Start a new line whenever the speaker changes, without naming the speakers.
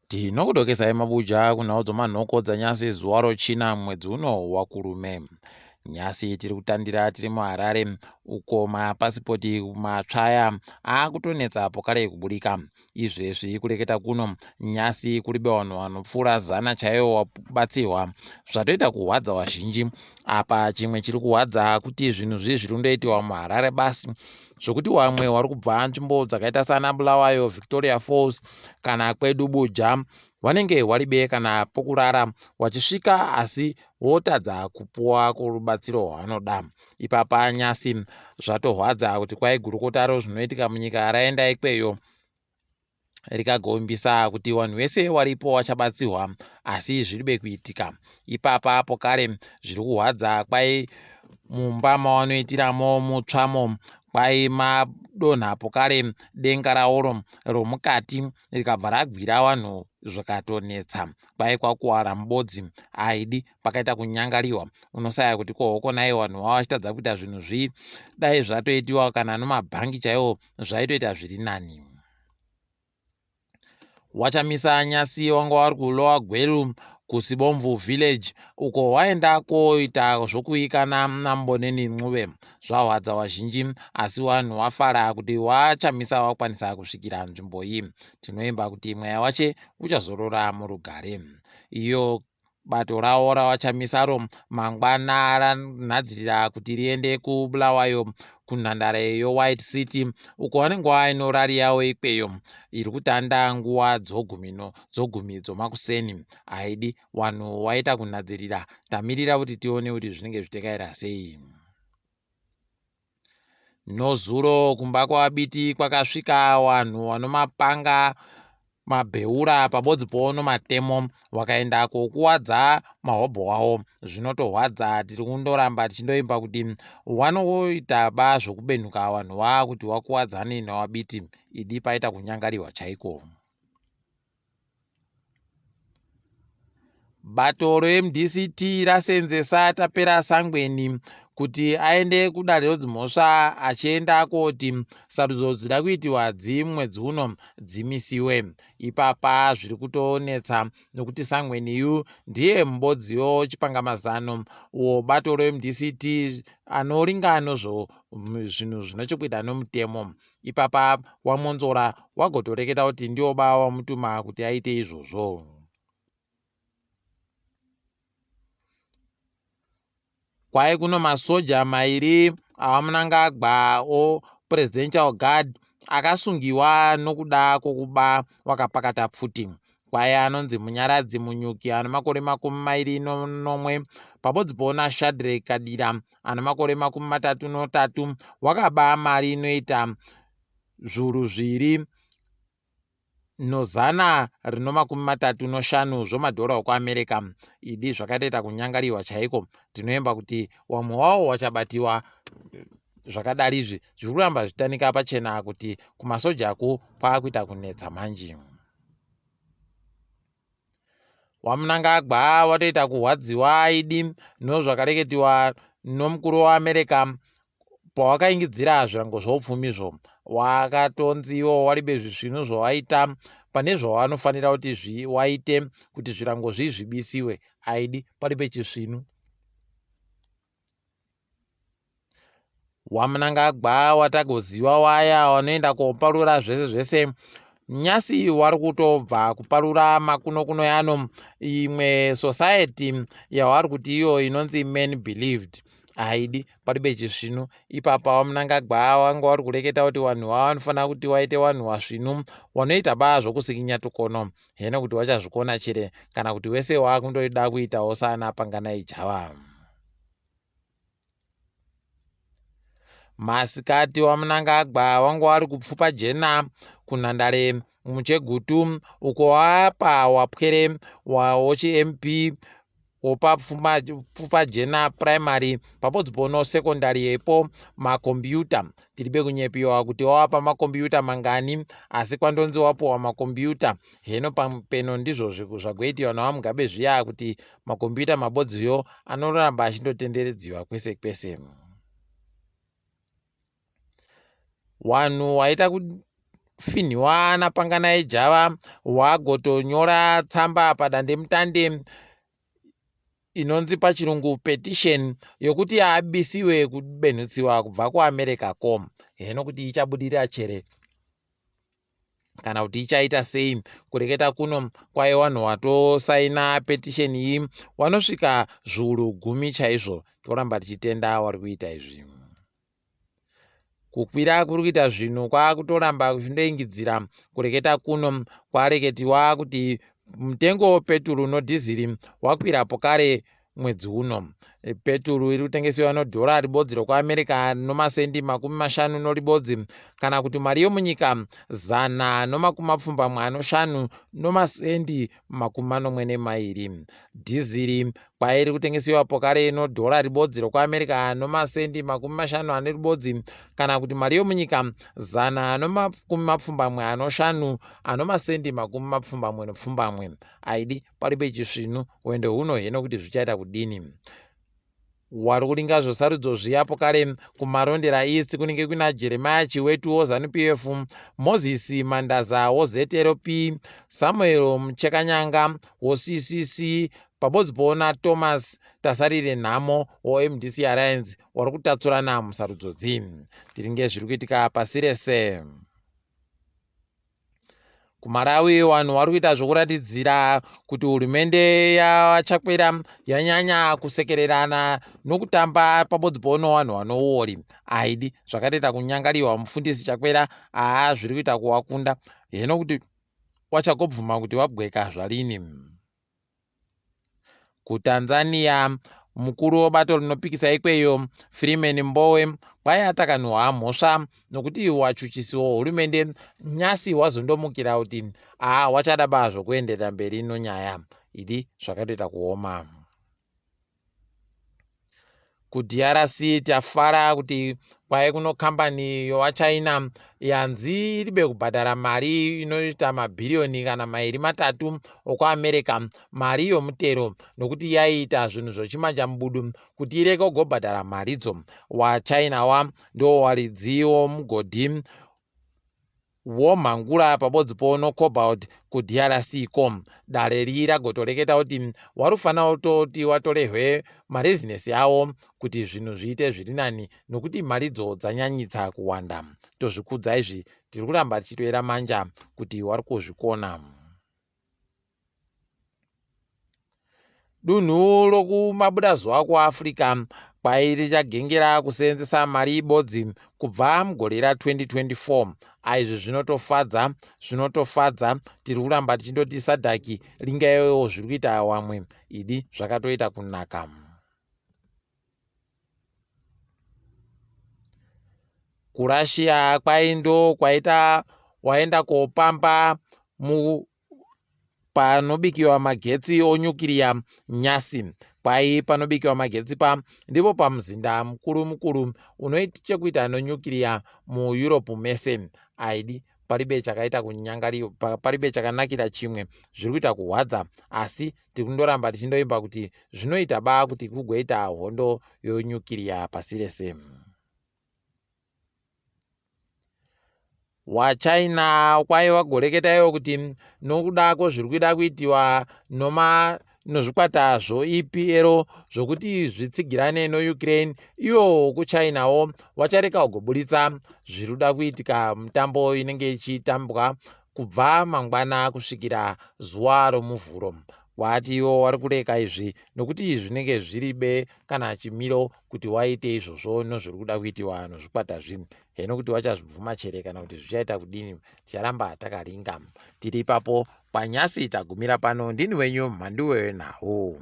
Tinokudokesai mabuja kunhau dzomanhoko dzanyasi zuva rochina mwedzi uno waKurume. Nyasi tiri kutandira tiri muHarare uko mapasipoti matsva aya akutonetsa pokare kuburika. Izvezvi kureketa kuno nyasi kuribe vanhu vanopfuura zana chaivo wabatsirwa zvatoita kuhwadza vazhinji. Apa chimwe chiri kuhwadza kuti zvinhu zvi zviri kundoitiwa muHarare basi zvokuti wamwe wari kubva nzvimbo dzakaita sana Bulawayo, Victoria Falls kana kwedu Buja wanenge waribe kana pokurara wachisvika asi wotadza kupuwa kurubatsiro rwavanoda. Ipapa nyasi zvatohwadza kuti kwai gurukota rezvinoitika munyika raenda ikweyo rikagovimbisa kuti vanhu vese waripo wachabatsirwa asi zviribe kuitika. Ipapa pokare zviri kuhwadza kwai mumba mawanoitiramo mutsvamo kwai madonha pokare denga raworo romukati rikabva ragwira vanhu zvikatonetsa kwai kwakuwara mubodzi aidi pakaita kunyangariwa unosaya kuti kohoko nai vanhu vava vachitadza kuita zvinhu zvii dai zvatoitiwa kana nomabhangi chaiwo zvaitoita zviri nani. Wachamisa nyasi wanga wari kuLower Gweru kuSibomvu Village uko waenda koita zvokuikana naMboneni Ncube. Zvahwadza wazhinji asi wanhu wafara kuti waChamisa wakwanisa kusvikira nzvimbo iyi. Tinoimba kuti mweya wache uchazorora murugare. Iyo Bato ravo raVaChamisaro mangwana ranhadzirira kuti riende kuBulawayo kunhandare yeWhite City uko vanenge vainorari yavo ikweyo iri kutanda nguva dzogumi dzomakuseni. Haidi vanhu waita kunhadzirira tamirira kuti tione kuti zvinenge zvitekaira sei. Nozuro kumba kwaVaBiti kwakasvika vanhu vanomapanga mabheura pabodzi poono matemo wakaenda kokuwadza mahobho wawo zvinotohwadza tiri kundoramba tichindoimba kuti wanoita ba zvokubenhuka vanhu waakuti wakuwadzani naWabiti idi paita kunyangariwa chaiko. Bato reMDCT rasenzesa Tapera Sangweni kuti aende kudare redzimhosva achienda koti sarudzo dzida kuitiwa dzimwedzi uno dzimisiwe. Ipapa zviri kutonetsa nokuti Sangweni yu ndiye mubodziyo chipangamazano wobato reMDCT anoringa nozvo zvinhu zvine chekuita nomutemo. Ipapa waMwonzora wagotoreketa kuti ndiwo ba wamutuma kuti aite izvozvo. Kwai kuno masoja mairi aVaMnangagwa o Presidential Guard akasungiwa nokuda kwokuba wakapakata pfuti. Kwai anonzi Munyaradzi Munyuki ane makore 27 pabodzi poona Shadreck Kadira ane makore 33 wakaba mari inoita zvuru zviri nozana rino 35 zvomadhora okuAmerica. Idi zvakatoita kunyangariwa chaiko. Tinoemba kuti wamwe wawo wachabatiwa zvakadari izvi zviri kuramba zvichitanika pachena kuti kumasojaku kwakuita kunetsa manje. WaMnangagwa watoita kuhwadziwa aidi nozvakareketiwa nomukuru weAmerica pawakaingidzira zvirango zvoupfumizvo wakatonzi iwo waribe zvisvinu zvawaita pane zvawanofanira kuti waite kuti zvirango zvii zvibisiwe aidi paribe chisvinu. WaMnangagwa watagoziva waya wanoenda koparura zvese zvese nyasi wari kutobva kuparura makuno kuno yano imwe society yawari kuti iyo inonzi man believed haidi paribe chisvinu ipapa waMnangagwa wanga wari kureketa kuti wanhu wavanofanira kuti waite wanhu wasvinu wanoita ba zvokusikinya tukono heno kuti wachazvikona chere kana kuti wese waakundoida kuitawo saana Panganai Java. Masikati waMnangagwa wanga wari kupfupa jena kunhandare muChegutu uko wapa wapwere wawochiMP wopa Pfupajena Primary pabodzi pono secondary yepo makombiyuta. Tiribe kunyepiwa kuti wawapa makombiyuta mangani asi kwandonzi wapuwa makombiyuta heno peno ndizvo zvagoitiwa naVaMugabe zviya kuti makombiyuta mabodziyo anoramba achindotenderedziwa kwese kwese. Wanhu waita Finhiwa naPanganai Java wagotonyora tsamba padandemutande inonzi pachirungu petition yokuti abisiwe kubenhutsiwa kubva kuAmerica ko heno kuti ichabudirira chere kana kuti ichaita sei. Kureketa kuno kwai wanhu watosaina petition iyi wanosvika zviuru gumi chaizvo. Toramba tichitenda wari kuita izvi. Kukwira kuri kuita zvinhu kwakutoramba kuchindoingidzira. Kureketa kuno kwareketiwa kuti mutengo wepeturu nodhiziri wakwira pokare mwedzi uno. Peturu iri kutengesiwa nodhora ribodzi rokuAmerica nomasendi 51 kana kuti mari yomunyika 175 nomasendi 72. Dhiziri kwairi kutengesewa pokare nodhora ribodzi rokuAmerica nomasendi 51 kana kuti mari yomunyika 175 anomasendi 78. Aidi paribe chisvinu hwendo huno heno kuti zvichaita kudini. Wari kuringa zvosarudzo zviya pokare kuMarondera East kunenge kuina Jeremiah Chiwetu woZanu PF, Moses Mandaza woZLP, Samuel Muchekanyanga woCCC pabodzi poona Thomas Tasarire Nhamo woMDC Alliance wari kutatsurana musarudzo dzi. Tiringe zviri kuitika pasi rese. KuMalawi vanhu vari kuita zvokuratidzira kuti hurumende yaChakwera yanyanya kusekererana nokutamba pabodzi pono vanhu vanouori. Aidi zvakatoita kunyangariwa mufundisi Chakwera aa zviri kuita kuwakunda heno kuti wachagobvuma kuti wabweka zvarini. KuTanzania, mukuru webato rinopikisa ikweyo, Freeman Mbowe, kwai atakanhuhwa mhosva nokuti wachuchisi wehurumende nyasi wazondomukira kuti aa wachada ba zvokuenderera mberi nonyaya idi zvakatoita kuoma. KuDRC tafara kuti kwai kuno kambani yovaChina yanzi iribe kubhadhara mari inoita mabhiriyoni kana mairi matatu okuAmerica mari yomutero nokuti yaiita zvinhu zvochimanjamubudu kuti ireke kugobhadhara maridzo. WaChina wa ndo waridzi womugodhi womhangura pabodzi pono cobalt kuDRC ko dare ri ragotoreketa kuti warufanira kutoti watorehwe marezinesi avo kuti zvinhu zviite zviri nani nokuti maridzo dzanyanyitsa kuwanda. Tozvikudza izvi, tiri kuramba tichitoera manja kuti wari kuzvikona. Dunhu rokumabudazuva kuAfrica kwai richagengera kuseenzesa mari ibodzi kubva mugore ra2024. Aizvi zvinotofadza, zvinotofadza. Tiri kuramba tichindoti SADC ringaiwewo zviri kuita wamwe idi zvakatoita kunaka. KuRussia kwai ndo kwaita waenda kopamba mu panobikiwa magetsi onyukiriya nyasi. Kwai panobikiwa magetsi pa ndipo pamuzinda mukuru mukuru unoita chekuita nonyukiriya muEurope mese. Aidi paribe chakaita kunyangari paribe chakanakira chimwe zviri kuita kuhwadza asi tiri kundoramba tichindoimba kuti zvinoita ba kuti kugoita hondo yonyukiriya pasi rese. WaChina kwai vagoreketa ivo kuti nokuda kwezviri kuida kuitiwa noma nozvikwata zvoEPL zvokuti zvitsigirane noUkraine ivo kuChinawo vachareka kugoburitsa zviri kuda kuitika mutambo inenge ichitambwa kubva mangwana kusvikira zuva roMuvhuro. Wati ivo vari kureka izvi nokuti zvinenge zviribe kana chimiro kuti waite izvozvo nozviri kuda kuitiwa nozvikwata zvi. Heno kuti wachazvibvuma chere kana kuti zvichaita kudini, ticharamba takaringa. Tiri ipapo kwanyasi tagumira pano, ndini wenyu Mhanduwe wenhau.